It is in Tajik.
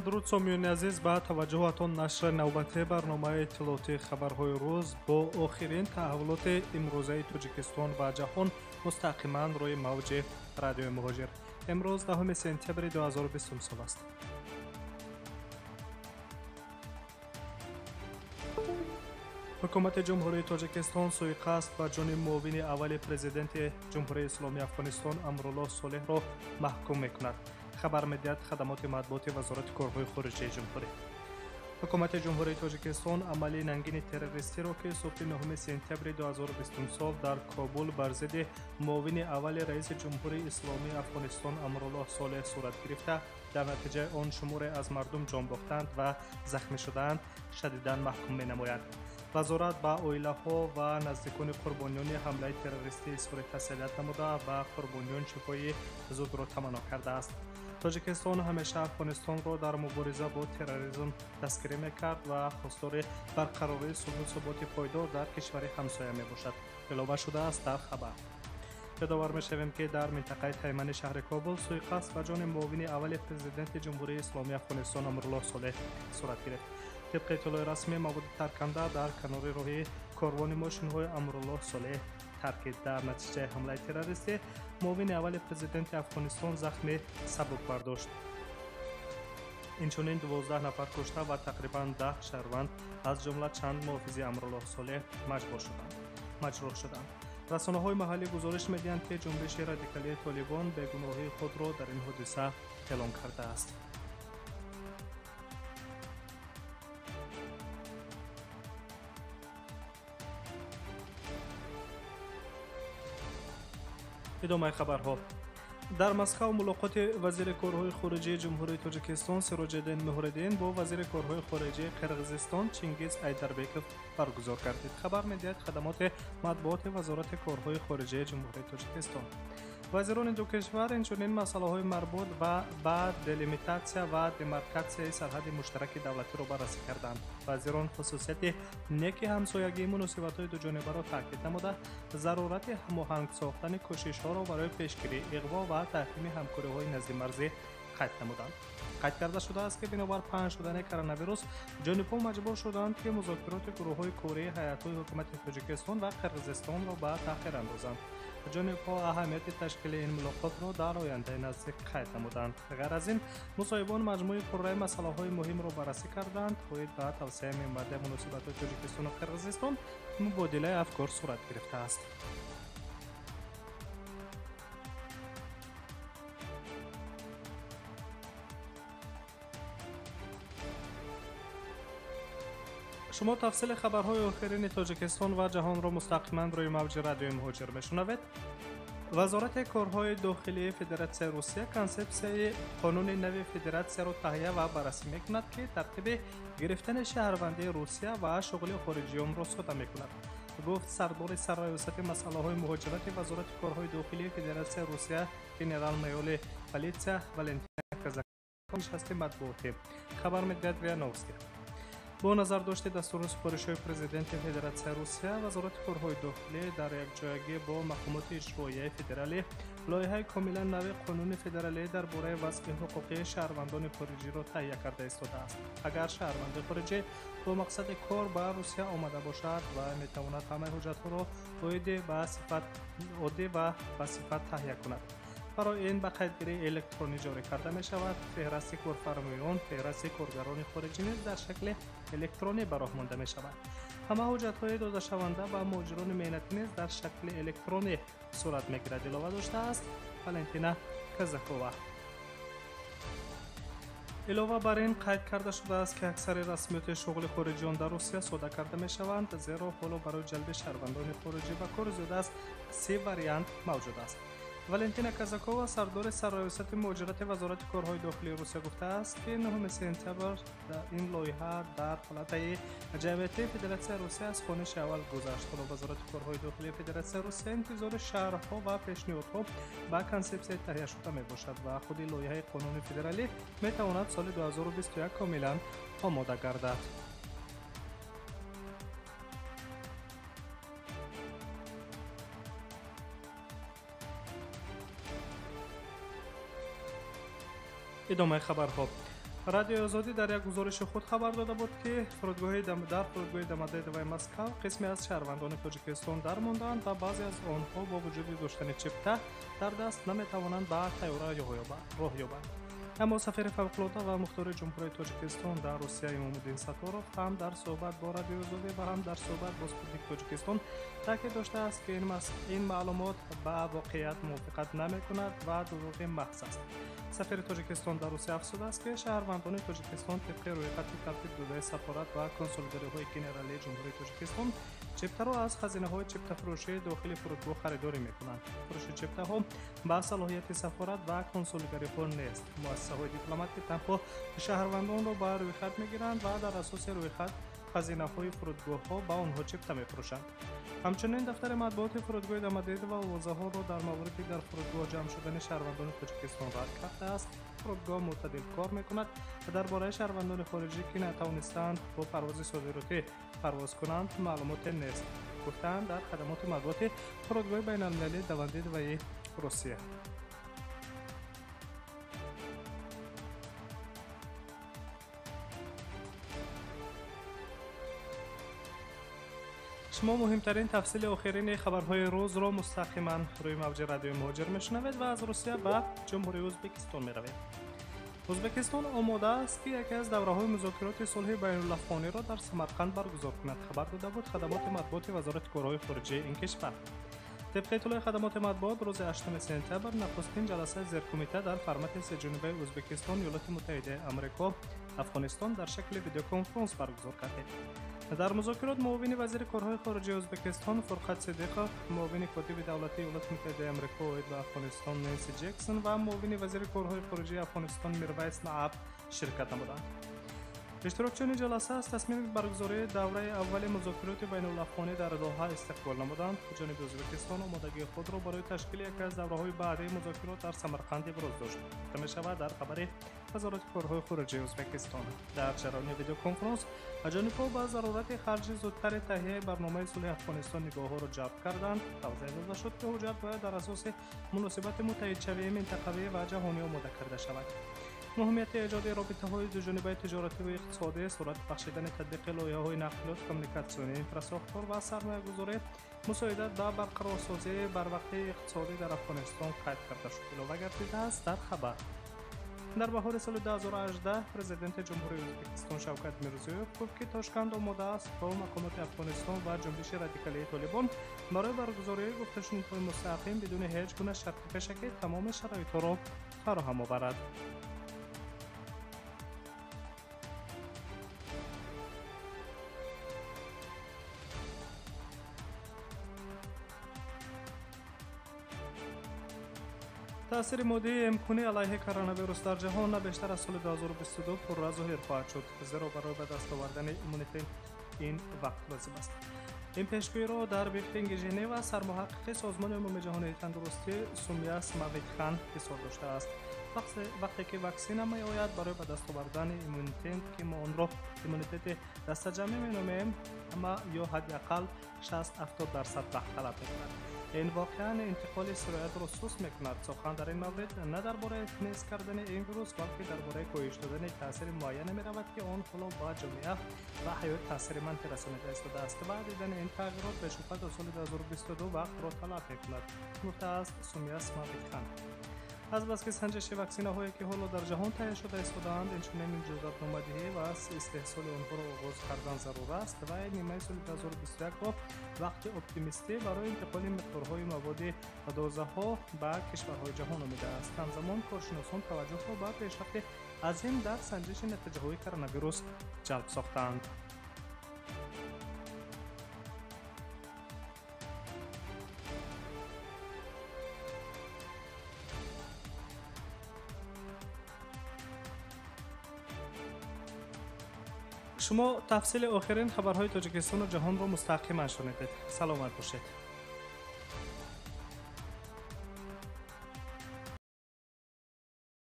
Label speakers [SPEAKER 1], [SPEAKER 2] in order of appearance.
[SPEAKER 1] Дуруд сомиёни азиз, ба таваҷҷӯҳатон нашри навбатии барномаи иттилоотии хабарҳои рӯз бо охирин таҳаввулоти имрӯзаи Тоҷикистон ва ҷаҳон мустақиман рӯи мавҷи радиои Муҳоҷир. Имрӯз 10 сентябри 2020 сол аст. Ҳукумати Ҷумҳурии Тоҷикистон суиқасд ба ҷони муовини аввали президенти Ҷумҳурии Исломии Афғонистон Амруллоҳ Солеҳро маҳкум мекунад. Хабар медиҳад хадамоти матбуоти Вазорати корҳои хориҷии ҷумҳурӣ. Ҳукумати Ҷумҳурии Тоҷикистон амали нангини террористиро, ки субҳи 9 сентябри 2020 сол дар Кобул бар зидди муовини аввали раиси Ҷумҳурии Исломии Афғонистон Амруллоҳ Солеҳ сурат гирифта, дар натиҷаи он шуморе аз мардум ҷон бохтанд ва захмӣ шудаанд, шадидан маҳкум менамояд. Вазорат ба оилаҳо ва наздикони қурбониёни ҳамлаи террористӣ изҳори тасалият намуда ба қурбониён шифои зудро таманно кардааст. Тоҷикистон ҳамеша Афғонистонро дар мубориза бо терроризм дастгирӣ мекард ва хостори барқарории сулҳу суботи пойдор дар кишвари ҳамсоя мебошад. Илова шудааст дар хабар. Ёдовар мешавем, ки дар минтақаи Таймани шаҳри Кобул суиқасд ба ҷони муовини аввали президенти Ҷумҳурии Исломии Афғонистон Амруллоҳ Солеҳ сурат гирифт. Тибқи иттилои расмӣ, маводи тарканда дар канори роҳи корвони мошинҳои Амруллоҳ Солеҳ таркид. Дар натиҷаи ҳамлаи террористӣ муовини аввали президенти Афғонистон захми сабук бардошт. Инчунин 12 нафар кушта ва тақрибан 10 шаҳрванд, аз ҷумла чанд муҳофизи Амруллоҳ Солеҳ маҷрӯҳ шуданд. Расонаҳои маҳаллӣ гузориш медиҳанд, ки ҷунбиши радикалии Толибон бегуноҳии худро дар ин ҳодиса эълон кардааст. Идомаи хабарҳо. Дар Москав мулоқоти вазири корҳои хориҷии Ҷумҳурии Тоҷикистон Сироҷиддин Муҳриддин бо вазири корҳои хориҷии Қирғизистон Чингиз Айдарбеков баргузор гардид. Хабар медиҳад хадамоти матбуоти Вазорати корҳои хориҷии Ҷумҳурии Тоҷикистон. Вазирони ду кишвар инчунин масъалаҳои марбут ба делимитатсия ва демаркатсияи сарҳади муштараки давлатиро баррасӣ карданд. Вазирон хусусияти неки ҳамсоягии муносибатҳои дуҷонибаро таъкид намуда, зарурати ҳамоҳанг сохтани кӯшишҳоро барои пешгирии иғво ва таҳкими ҳамкориҳои наздимарзӣ қайд намуданд. Қайд карда шудааст, ки бинобар паҳн шудани коронавирус ҷонибҳо маҷбур шуданд, ки музокироти гурӯҳҳои кории ҳайатҳои ҳукумати Тоҷикистон ва Қирғизистонро ба таъхир андозанд. Ҷонибҳо аҳамияти ташкили ин мулоқотро дар ояндаи наздик қайд намуданд. Ғайр аз ин, мусоҳибон маҷмӯи пурраи масъалаҳои муҳимро баррасӣ карданд. Оид ба тавсеаи минбаъдаи муносибатҳои Тоҷикистону Қирғизистон мубодилаи афкор сурат гирифтааст. Шумо тафсили хабарҳои охирини Тоҷикистон ва ҷаҳонро мустақиман рӯи мавҷи радиои Муҳоҷир мешунавед. Вазорати корҳои дохилии Федератсияи Русия консепсияи қонуни нави федератсияро таҳия ва баррасӣ мекунад, ки тартиби гирифтани шаҳрвандии Русия ва шуғли хориҷиёнро сода мекунад. Гуфт сардори сарраёсати масъалаҳои муҳоҷирати Вазорати корҳои дохилии Федератсияи Русия генерал-майори политсия Валентина Казакова нишасти матбуотӣ. Хабар медиҳад РИА Новости. Бо назардошти дастуру супоришҳои президенти Федератсияи Русия, Вазорати корҳои дохилӣ дар якҷоягӣ бо мақомоти иҷроияи федералӣ лоиҳаи комилан нави қонуни федералӣ дар бораи вазъи ҳуқуқии шаҳрвандони хориҷиро таҳия карда истодааст. Агар шаҳрванди хориҷӣ бо мақсади кор ба Русия омада бошад ва метавонад ҳамаи ҳуҷҷатҳоро оиди ба сифат оддӣ ва ба сифат таҳия кунад. Барои ин ба қайдгирии электронӣ ҷорӣ карда мешавад. Феҳрасти корфармоён, феҳрасти коргарони хориҷӣ низ дар шакли электронӣ ба роҳ монда мешавад. Ҳама ҳуҷҷатҳои додашаванда ба муҳоҷирони меҳнатӣ низ дар шакли электронӣ сурат мегирад, илова доштааст Валентина Казакова. Илова бар ин қайд карда шудааст, ки аксари расмиёти шуғли хориҷиён дар Русия сода карда мешаванд, зеро ҳоло барои ҷалби шаҳрвандони хориҷӣ ба кор зиёда аз 3 вариант мавҷуд аст. Валентина Казакова, сардори сарраёсати муҳоҷирати Вазорати корҳои дохилии Русия гуфтааст, ки 9 сентябр ин лоиҳа дар палатаи ҷамъиятии Федератсияи Русия аз хониши аввал гузашт. Ҳоло Вазорати корҳои дохилии Федератсияи Русия интизори шарҳҳо ва пешниҳодҳо ба консепсияи таҳияшуда мебошад ва худи лоиҳаи қонуни федералӣ метавонад соли 2021 комилан омода гардад. Идомаи хабарҳо. Радиои Озодӣ дар як гузориши худ хабар дода буд, ки дар фурудгоҳи Домодедовои Москав қисме аз шаҳрвандони Тоҷикистон дармондаанд ва баъзе аз онҳо бо вуҷуди доштани чипта дар даст наметавонанд ба тайёра роҳ ёбанд. Аммо сафири фавқулода ва мухтори Ҷумҳурии Тоҷикистон дар Русия Имомуддин Сатторов ҳам дар суҳбат бо Радиои Озодӣ ва ҳам дар суҳбат бо Спутник Тоҷикистон таъкид доштааст, ки ин маълумот ба воқеият мувофиқат намекунад ва дурӯғи маҳз аст. Сафири Тоҷикистон дар Русия афзудааст, ки шаҳрвандони Тоҷикистон тибқи рӯйхати тартиб додаи сафорат ва консулгариҳои генералии Ҷумҳурии Тоҷикистон чиптаро аз хазинаҳои чиптафурӯшии дохили фурудгоҳ харидорӣ мекунанд. Фурӯши чиптаҳо ба салоҳияти сафорат ва консулгариҳо нест. Муассисаҳои дипломатӣ танҳо шаҳрвандонро ба рӯйхат мегиранд ва дар асоси рӯйхат хазинаҳои фурудгоҳҳо ба онҳо чипта мефурӯшанд. Ҳамчунин дафтари матбуоти фурудгоҳи Домодедово овозаҳоро дар мавриди дар фурудгоҳ ҷамъ шудани шаҳрвандони Тоҷикистон рад кардааст. Фурудгоҳ мӯътадил кор мекунад ва дар бораи шаҳрвандони хориҷӣ, ки натавонистаанд бо парвози содиротӣ парвоз кунанд, маълумоте нест, гуфтаанд дар хадамоти матбуоти фурудгоҳи байналмилалии Домодедовои Русия. Шумо муҳимтарин тафсили охирини хабарҳои рӯзро мустақиман рӯи мавҷи радиои Муҳоҷир мешунавед ва аз Русия ба Ҷумҳурии Ӯзбекистон меравед. Ӯзбекистон омода аст, ки яке аз давраҳои музокироти сулҳи байнулафғониро дар Самарқанд баргузор кунад, хабар дода буд хадамоти матбуоти Вазорати корҳои хориҷии ин кишвар. Тибқи иттилои хадамоти матбуот, рӯзи 8 сентябр нахустин ҷаласаи зеркумита дар формати сеҷонибаи Ӯзбекистон, Иёлоти Муттаҳидаи Амрико, Афғонистон дар шакли видеоконференс баргузор гардид. Дар музокирот муовини вазири корҳои хориҷии Ӯзбекистон Фурқат Сидиқов, муовини котиби давлатии Иёлоти Муттаҳидаи Амрико оид ба Афғонистон Нэнси Ҷексон ва муовини вазири корҳои хориҷии Афғонистон Мирвайс Нааб ширкат намуданд. Иштирокчиёни ҷаласа аз тасмими баргузории давраи аввали музокироти байнулафғонӣ дар Доҳа истиқбол намуданд. Ҷониби Ӯзбекистон омодагии худро барои ташкили яке аз давраҳои баъдии музокирот дар Самарқанд иброз дошт, гуфта мешавад дар хабари Вазорати корҳои хориҷии Ӯзбекистон. Дар ҷараёни видеоконференс ҷонибҳо ба зарурати харҷи зудтари таҳияи барномаи сулҳи Афғонистон нигоҳҳоро ҷалб карданд. Тавзеҳ дода шуд, ки ҳуҷҷат бояд дар асоси муносибати муттаҳидшавии минтақавӣ ва ҷаҳонӣ омода карда шавад. Муҳимияти эҷоди робитаҳои дуҷонибаи тиҷоративу иқтисодӣ, суръат бахшидани татбиқи лоиҳаҳои нақлиёт, коммуникатсионӣ, инфрасохтор ва сармоягузорӣ мусоидат ба барқарорсозии барвақтии иқтисодӣ дар Афғонистон қайд карда шуд, илова гардидааст дар хабар. Дар баҳори соли 2018 президенти Ҷумҳурии Ӯзбекистон Шавкат Мирзиёев гуфт, ки Тошканд омода аст бо мақомоти Афғонистон ва ҷунбиши радикалии Толибон барои баргузории гуфтушунидҳои мустақим бидуни ҳеҷ гуна шарти пешакӣ тамоми шароитҳоро фароҳам оварад. Таъсири моддии имконӣ алайҳи коронавирус дар ҷаҳон на бештар аз соли 2022 пурра зоҳир хоҳад шуд, зеро барои ба даст овардани иммунитет ин вақт лозим аст. Ин пешгӯиро дар брифинги Женева сармуҳаққиқи Созмони умумиҷаҳонии тандурустӣ Сумия Смавитхан изҳор доштааст. Вақте ки ваксина меояд, барои ба даст овардани иммунитет, ки мо онро иммунитети дастаҷамъӣ меномем, ҳама ё ҳадди ақал 60-70% вақт талаб мекунад. Ин воқеан интиқоли сироятро суст мекунад. Сухан дар ин маврид на дар бораи нест кардани ин вирус, балки дар бораи коҳиш додани таъсири муайяне меравад, ки он ҳоло ба ҷомеа ва ҳаёт таъсири манфӣ расонида истодааст ва дидани ин тағйирот бешубҳа то соли 2022 вақтро талаб мекунад, гуфтааст Сумия Смавитхан. Азбаски санҷиши ваксинаҳое, ки ҳоло дар ҷаҳон таҳия шуда истодаанд, инчунин иҷозатномадиҳӣ ва истеҳсоли онҳоро оғоз кардан зарур аст ва нимаи соли 2021-ро вақти оптимистӣ барои интиқоли миқдорҳои маводи ва дозаҳо ба кишварҳои ҷаҳон омидааст. Ҳамзамон коршиносон таваҷҷӯҳро ба пешрафти азим дар санҷиши натиҷаҳои коронавирус ҷалб сохтаанд. Шумо тафсили охирин хабарҳои Тоҷикистону ҷаҳонро мустақиман шунидед. Саломат бошед.